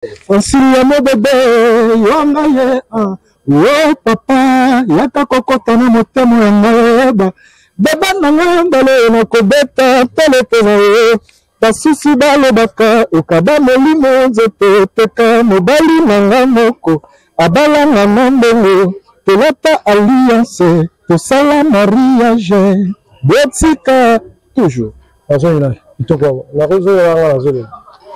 Francine ya mobebe yo ngai ye ah. O papa yaka kokota na motema ya ngai ba bebe na ngai mbala na kobeta tolo mpo na yo basusu balobaka okaba molimo nzoto teka mobali na ngai moko abalanga na mbongo tolata alliance tosala mariage botika toujours Nazolela kitoko awa. Nakozolela nga nazolela.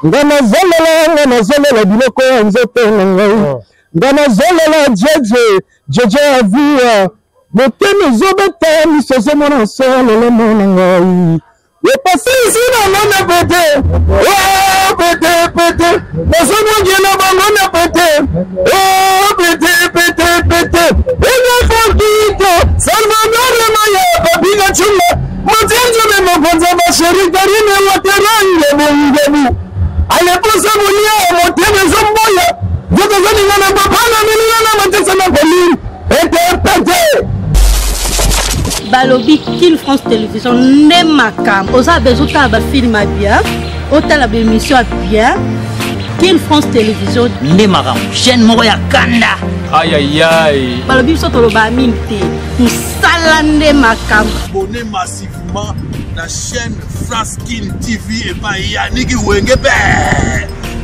Nga nazolela nga nazolela biloko ya nzoto na ngai. Ah. Nga nazolela jeje jeje ya via motema ezobeta miso ezomona sololo mona ngai. Epasisi na ngo na pete oh, pete pete nazomongela bango na pete oh, pete pete pete enefokito salvador maya papina chunga Motinzumi mokonzi ya basheri Karine Waterange bongebu aleposa kolia motema ezomboya nzoto ezolinga na bapana milinga na matesa na kolini ete pete. Balobi Kin France Television nde makambo. Oza besoin otala ba film ya bien, otala ba émission ya bien. Kin France Television nde makambo, chaîne moko ya kanda. Aïe aïe aïe. Balobi biso toloba mingi te. Musala nde makambo. Abonnez massivement na chaîne France Kin TV epai Yannick Wenge be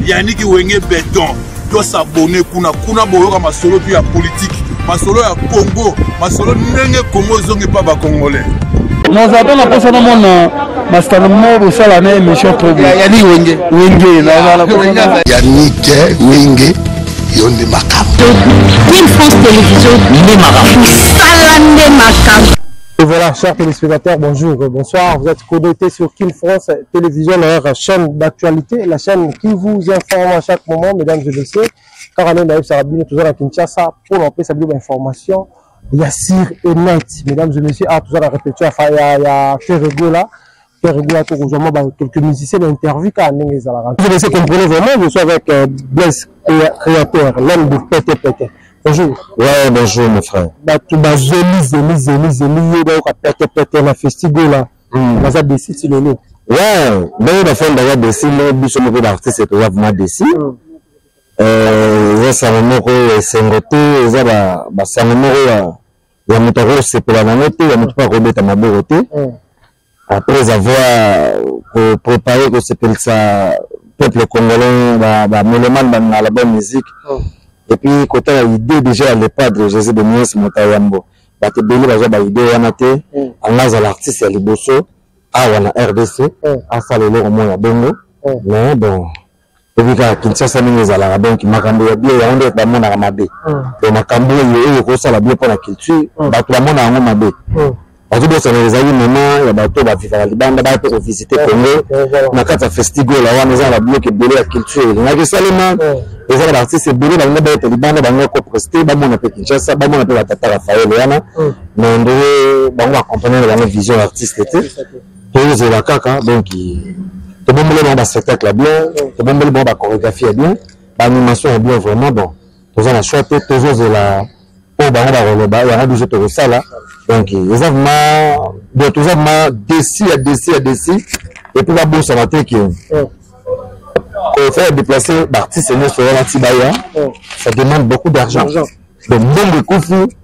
Yannick Wenge beton to s'abonner kuna kuna boyoka masolo tu ya politique masolo ya Congo masolo ndenge Congo ezongi pa ba congolais. Naza pe na posa namona masta moko bosala na émission trop bien. Yannick Wenge. Wenge nazala posa. Yannick Wenge yo nde makambo. Kin France Télévision nde makambo. Musala nde makambo. Et voilà, chers téléspectateurs, bonjour, bonsoir. Vous êtes connectés sur Kin France Télévision, leur chaîne d'actualité, la chaîne qui vous informe à chaque moment, mesdames et messieurs. Car on est Sarabino, toujours à Kinshasa, pour l'empêcher de information. Il y a sûr et net, mesdames et messieurs, ah, toujours la répétition, il y a, il y a Ferre Gola, Ferre Gola, tokozwa ba quelques musiciens d'interview kaka ndenge ezalaka. Vous laissez comprendre vraiment, je suis avec euh, Blaise créateur, l'homme de Pete Pete. Bonjour. Ouais, bonjour mon frère. Bato bazeli zeli zeli zeli yo bayoka Pete Pete na Festigola. Baza desi ti lelo. Ouais, ndenge bafandaka desi ndenge biso moko baartiste toza vraiment desi. Eza sango moko ya esengo te, eza basango moko ya moto akosepela nango te, ya moto mpe akobeta maboko te. Après avoir koprépare kosepelisa peuple congolais, bamélomane balingaka la bonne musique, et puis kotala idée déjà ya le padre José de Nies moto ya yambo, bato ebele bazwa baidée wana te. Anga azala artiste ya liboso awa na RDC asala eloko moko ya bongo. Mais bon, toyebi kaka Kinshasa ndenge ezalaka, donc makambo ya bien yango nde bamonaka mabe. Donc makambo oyo oyo ekosala bien mpona culture, bato bamona yango mabe. Bazobosana ezali moment ya bato bavivaka libanda baya mpe kovisite Congo na kati ya Festigola wana, eza na babiloko ebele ya culture elingaki esalema, eza na baartiste ebele balinga bayeta libanda, balinga kopreste bamona mpe Kinshasa, bamona mpe batata Raphaël wana. Mais ndenge bango baaccompagne na bango vision ya artiste te, tozela kaka. Donc tobombeli bango baspectacle ya bien, tobombeli bango bachorégraphie ya bien, baanimation ya bien vraiment. Bon, toza na choix te, tozozela oyo bango bakoloba, yango biso tokosala. Donc eza vraiment, bon, toza vraiment déçu ya déçu ya déçu. Et puis babosana te ke kofaire déplacer baartiste nyonso wana ti baya, ça demande beaucoup d'argent. Donc mbongo ekufi,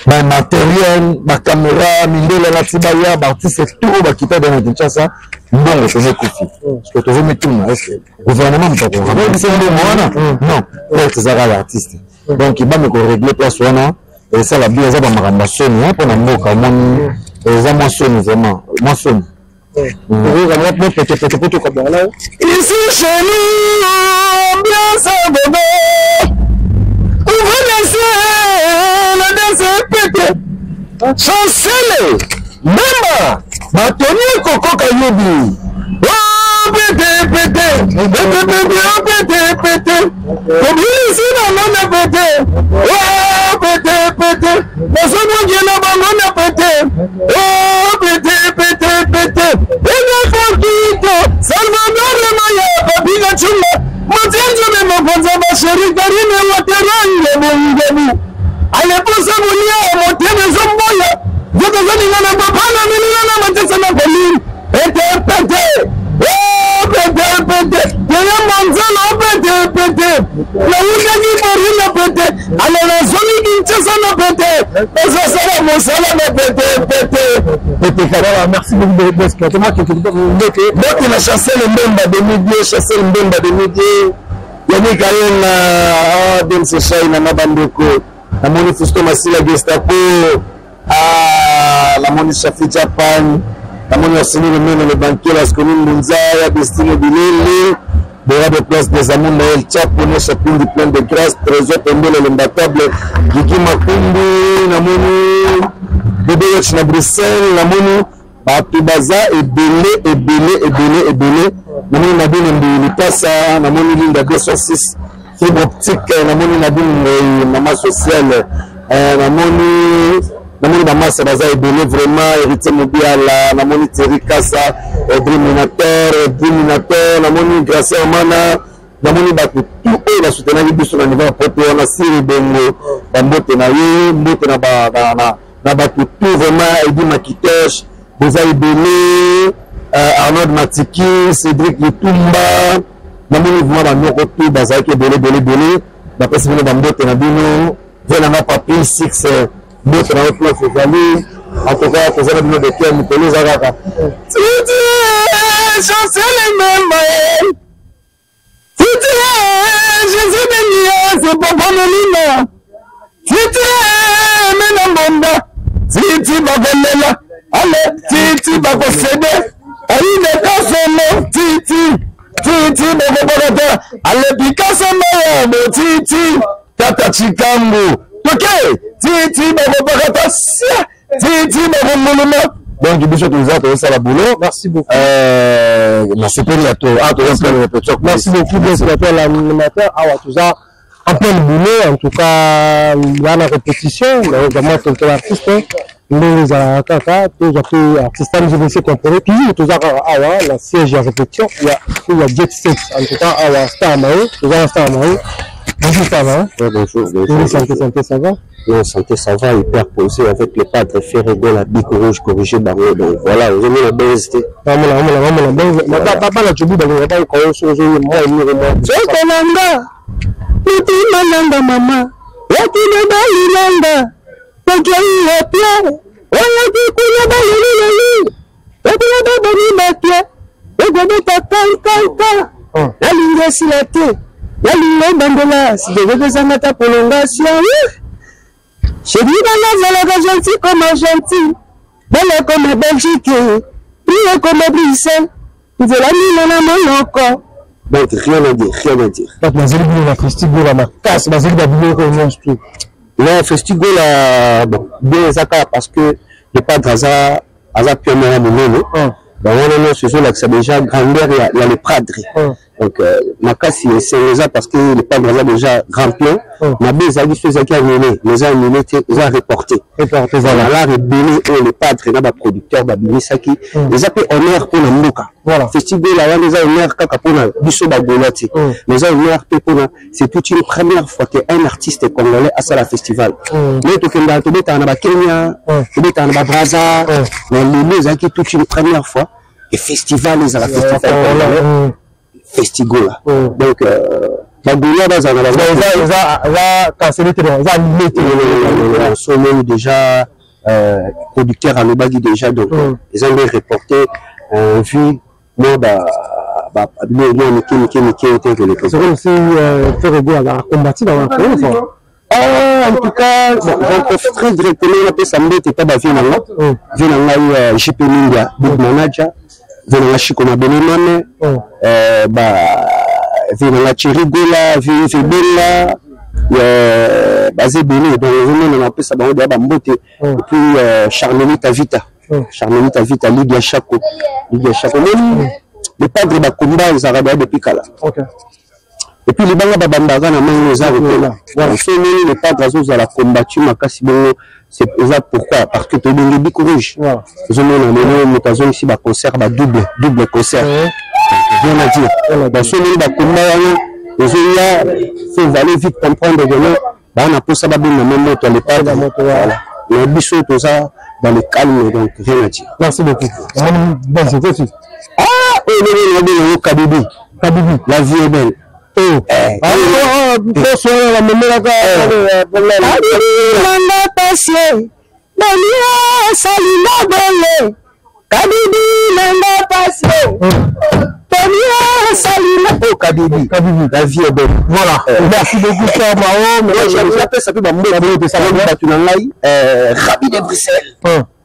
ba matériel, ba caméra, mindele na ti baya, ba artiste tout oyo bakita na Kinshasa, mbongo tozo ekufi. Parce que tozo mituna, est-ce que gouvernement moto akoka biso mbongo wana? Non, perte eza kaka artiste. Donc bame ko régler place wana esala bien. Eza bamakambo ya soni mpona mboka, omoni, eza mwa soni vraiment, mwa soni. Ici chez nous, ambiance bébé. Ouvrez les yeux, la danse est pété. Chancele, Mbemba, Batoni Koko Kayobi. Oh, pété, pété, pété, pété, oh, pété, pété. Tobilisi na ngona pété. Oh, pété, pété. Nazomongela bango na pété. Oh, pété, pété, pété. Ene Salvador Maya, Papina Chunga, Motinzumi mokonzi ya basheri Karine Waterange bongebu. Aleposa kolia motema ezomboya nzoto ezolinga na bapana milinga na matesa na kolini ete pete. Oh, Pete pete yaya manzala pete pete nawutaki Paris na pete alors nazongi Kinshasa na pete nazosala mosala na pete pete pete kaka. Merci beaucoup Bosco. Moi quelque part mbote. Mbote na Chancel Mbemba de Midie, Chancel Mbemba de Midie. Yannick Ayenga, ah, Dems Shai na bandeko. Namoni Fiston Masila Gestapo. Ah, namoni Shafi Japan, namoni Arsene Lemene le banquier, Lasconi Mbunza, ya Destine Bilele, Bora de Place des Amours, Noël Chapo, Nesha Pindi, plein de grâce, Trésor Pembele, l'imbattable, Gigi Makumbi, namoni Bébé Yoch na Bruxelles, namoni bato baza ebele ebele ebele ebele, namoni Nadine Mbuyi Lipasa, namoni Linda 206, fibre optique, namoni Nadine Ngoyi, mama sociale, namoni namoni bamasa baza ebele vraiment, Héritier Mobiala, namoni Thierry Kasa, Dreaminator, Dreaminator, namoni Gracia Omana, namoni bato tout oyo basoutenaki biso na niveau ya poto wana, Siri Bongo, bambote na ye, mbote na ba, na, na, na bato tout vraiment, Edi Makitesh, boza ebele, Arnold Matiki, Cédric Lutumba, namoni vraiment banoko tout bazalaki ebele ebele ebele, bapesi bino bambote na bino, vie na nga Papi 6, mbote na yo place ezali, en tout cas toza na bino de cœur, mikolo eza kaka Titi Chancel Mbemba Titi Jésus béni c'est papa Melina Titi Mena Mbonda Titi bakolela ale Titi bakosede ayine kasolo Titi Titi bakobakata ale Picasso mayabo Titi Tata Chikambu toke Titi bakobakata sia Titi bakongoloma. Donc biso toza tozosala boulot. Merci beaucoup. Nasepeli ya to ah toza plein répétition. Merci beaucoup Blaise Plateau l'animateur awa toza en plein boulot, en tout cas là na répétition vraiment tonton artiste ndenge ezalaka kaka tozwa mpe artiste amisi misi comprendre toujours toza kaka awa na siège ya répétition ya ya Jet Set, en tout cas awa star na ye, toza na star na ye. Bonjour star na ye. Ouais, bonjour, bonjour. Santé, santé, ça va? Non, santé, ça va, hyper posé avec le padre Ferré de la bique rouge corrigé Barreau. Donc voilà, vous avez la base. Amona, amona, amona, base. Bana jobu balinga bayoka yo soki ozoyemba mwa eloko mwa. Nzoto na nga motema na nga mama yakino balilanga tokei wapia oyaki kuna balelileli okuna baboni mapia ekobeta kankanka nalingi esila te nalingi obandela sidekokezanga ta prolongation. Chéri nanga azalaka gentil comme Argentine, belle comme Belgique, brillant comme Bruxelles, nzela nino na monoko. Donc rien à dire, rien à dire. Bato bazali bino na festival ya makasi, bazali ba biloko nyonso tout. Non, festival bon, bien eza kaka parce que le padre aza aza pionnier ya monene. Bango wana nyonso ezolakisa déjà grandeur ya, ya le padre. Donc makasi esengo eza parce que le padre aza déjà grand pion. Mabe ezalaki so ezalaki annulé, mais eza annulé te, eza reporté. Reporté, voilà. Voilà, ebele oyo le padre na baproducteur babimisaki, eza mpe honneur mpona mboka. Voilà. Festival wana eza honneur kaka mpona biso bagaulois te, mais eza honneur mpe mpona, c'est toute une première fois que un artiste congolais asala festival. Mais tokendaka tobetaka na bakenya, tobetaka na babraza, mais lelo ezalaki toute une première fois que festival ezala festival congolais, Festigola. Donc bagaulois bazala na eza eza cancellé te, eza annulé te. Somoni déjà producteur alobaki déjà, donc eza nde reporté vu mwa ba mike mike mike te que C'est comme si Ferre Gola a combattu dans la première fois. Ah, en tout cas, bon, j'en profiterai directement napesa mbote epa bavie na nga, vie na ngai JP Mindia, big manager, vie na nga Chico Mabele Mame, ba vie na nga Thierry Gola, vie Yves Benga, baza ebele, donc ozomona napesa bango deya bambote. Et puis Charmelita Vita, Charmelita Vita, Lydia Chako, Lydia Chako, omoni le padre bakomba ezalaka deya depuis kala. Et puis libanga babambaka na mai eza kopela. So omoni le padre azozala combattu makasi bongo, eza pourquoi? Parce que tobenge bic rouge. Ozomona lelo moto azongisi baconcert, badouble double concert, rien à dire. Donc so omoni bakomba wana ezoya, faut aller vite comprendre que non, baa na mposa babenga mo moto ya le padre. Voilà, mais biso toza dans le calme, donc rien à dire. Merci beaucoup. Bon, c'est tout. Ah, oyo eloko nabenga yango Kabibi. Kabibi. La vie est belle. Oh. Eh. Ah, poso wana bamemelaka nanga pasi balia asalinga boye Kabibi nanga pasi balia asalinga oh Kabibi. Kabibi. La vie est belle. Voilà. Merci beaucoup cher Mao. Napesa mpe bambote bato na ngai Rabi de Bruxelles.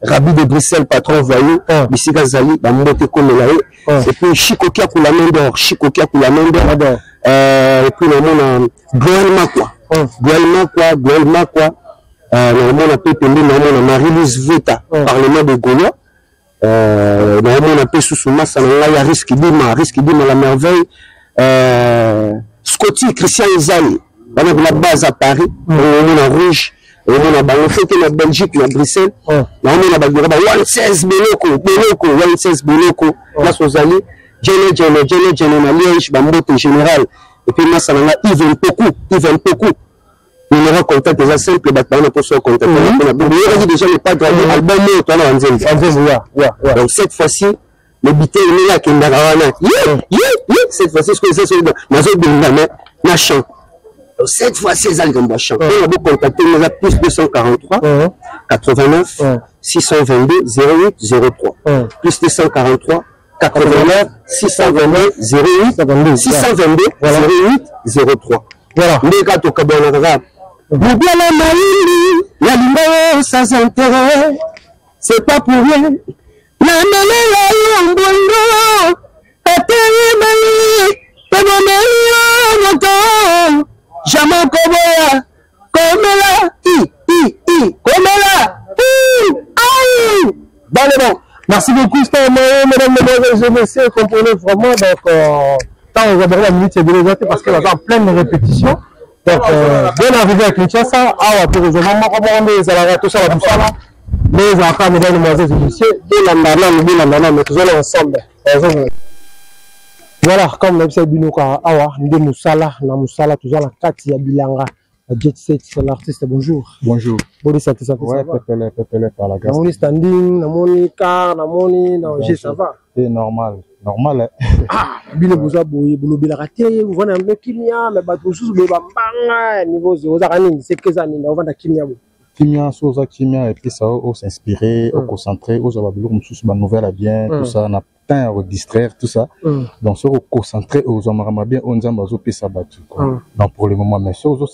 Rabi de Bruxelles, patron voyou, bisika zali, bambote komela ye. Et puis Chico Kiakula main d'or, Chico Kiakula main d'or. Et puis namona Goël Makwa. Goël Makwa, Goël Makwa. Namona pe pembeni namona Marie-Louise Veta, Parlement de Gaulois. Namona pe susu masa na ngai ya Risque Dima, Risque Dima la merveille. Scotty Christian Ezali, bana kuna base à Paris, omona rouge. Omona bango fete na Belgique na Bruxelles, naomona bagora ba 116 Boloko, Boloko 116 Boloko, place ozali Jene Jene Jene Jene na Liège, bambote général. Et puis masa na nga Yves Mpoku, Yves Mpoku. Numéro contact eza simple, bato bana poso contact. Boyokaki déjà le padre album oyo towana ba nzembo. Donc cette fois-ci le bitel ndenge akendaka wana ye ye ye, cette fois-ci soki eza soki nazobenga mais na chant. Cette fois-ci eza likambo ya chant. Mpona bocontacte nga eza plus 243 89 622 08 03, plus 243 89 622 08 622 08 03. Voilà. Nde kaka tokabwanaka kaka mobiala mayindi nalinga yo sans intérêt, c'est pas pour rien namelela yo mbongo atelemeli tobomeli yo moto jamais koboya komela i i i komela u au Bon, bon. Merci beaucoup, Star Mayo, mesdames, mesdemoiselles et messieurs. Comprenez vraiment, donc, tant on va la minute, c'est de parce qu'elle est en pleine répétition. Donc, bien arrivé à Kinshasa, awa, pour les hommes, tout ça, tout ça, là. Les enfants, mesdames, mesdemoiselles et messieurs, bolanda nanu, bolanda nanu, tozala ensemble. Voilà, comme nayebisa bino kaka awa nde mosala na mosala, toza na kati ya bilanga ya Jet Set. L'artiste, bonjour. Bonjour. Boni santé, santé? Ouais, ça va. Pepele, pepele par la grâce. Namoni standing, namoni car, namoni na Bien G, sûr. ça va? C'est normal, normal, hein. Ah, bino boza boye, bolobelaka te, bovanda yango kimia, mais bato mosusu boye bambanga ya niveau zéro. Ozaka nini? Seke eza nini? Ovanda kimia boye. Kimia, so oza kimia et puis ça o s'inspirer, o concentrer, ozwa babiloko mosusu, ba nouvelle ya bien, tout ça, na temps ya redistraire, tout ça. Donc soki oconcentré, ozwa makambo ya bien oyo Nzambe azopesa bato, quoi. Donc pour le moment, mais soki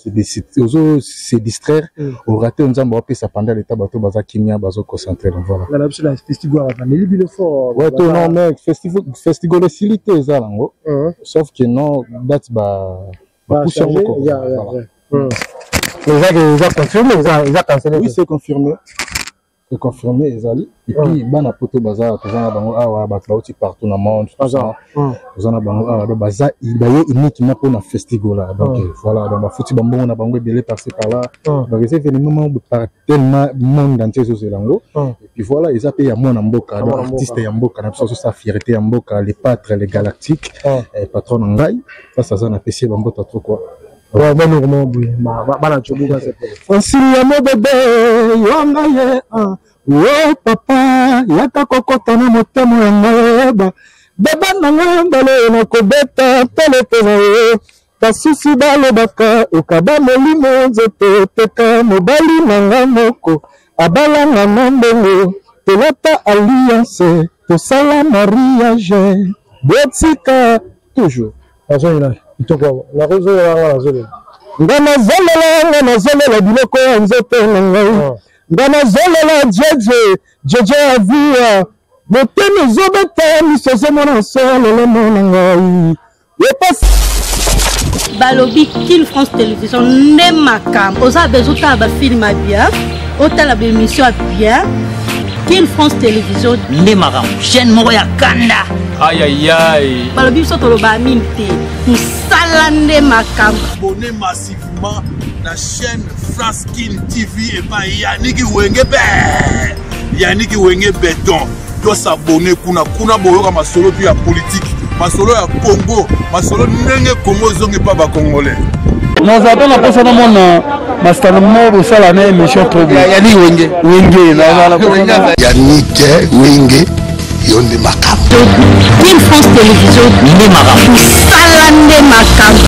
ozo se distraire, orater oyo Nzambe aopesa pendant l'état. Bato baza kimia, bazoconcentré, donc voilà. Nga na biso na festival bavandeli bino fort. Ouais, to non, mais festival, festival esili te, eza nango, sauf que non date ba bapusi yango, quoi. Voilà. Eza eza confirmé, eza cancellé? Oui, c'est confirmé. C'est confirmé, ezali. Et puis, bana poto baza, toza na bango awa, bato bauti partout na monde, tout ça. Toza na bango awa, donc baza baye uniquement mpona festival là. Donc voilà, donc bafuti bambongo na bango ebele par-ci par-là. Donc eza événement moko par tellement monde entier ezozela yango. Et puis voilà, eza mpe ya mwana mboka, donc mwana mboka. Artiste ya mboka na biso azosala fierté ya mboka, les pâtres, les galactiques, patron na ngai, place aza na pesi ye bamboto trop, quoi. Ouais, bon, normalement, boye bana tiobuka c'est Francine ya mobebe yo ngai ye ah. O papa yaka kokota na motema ya ngai yeba bebe na ngai mbala na kobeta tele mpe na yo basusu balobaka okaba molimo nzoto teka mobali na ngai moko abalanga na mbongo tolata alliance tosala mariage botika toujours. Nazolela kitoko, nakozolela nga, nazolela. Nga nazolela, nga nazolela biloko ya nzoto na ngai. Nga nazolela jeje jeje avia motema ezobeta miso ezomona sololemo na ngai epasi. Balobi Kin France Télévision nde makambo. Oza besoin otala bafilm ya bien, otala baémission ya bien, Kin France Télévision nde makambo, chaîne moko ya kanda. Ayayay. Balobi biso toloba mingi te, mosala nde makambo. Abonnez massivement na chaîne France Kin TV epai Yannick Wenge be Yannick Wenge Beton. Tosabonner kuna, kuna boyoka masolo tu ya politique, masolo ya Congo, masolo ndenge Congo ezongi mpa bacongolais. Nazala mpe na mposa namona masitano moko bosala na émission trop bien. Yani Wenge. Wenge nazala. Yannick Wenge, yo nde makambo. Kin France Télévision nde makambo. Mosala nde makambo.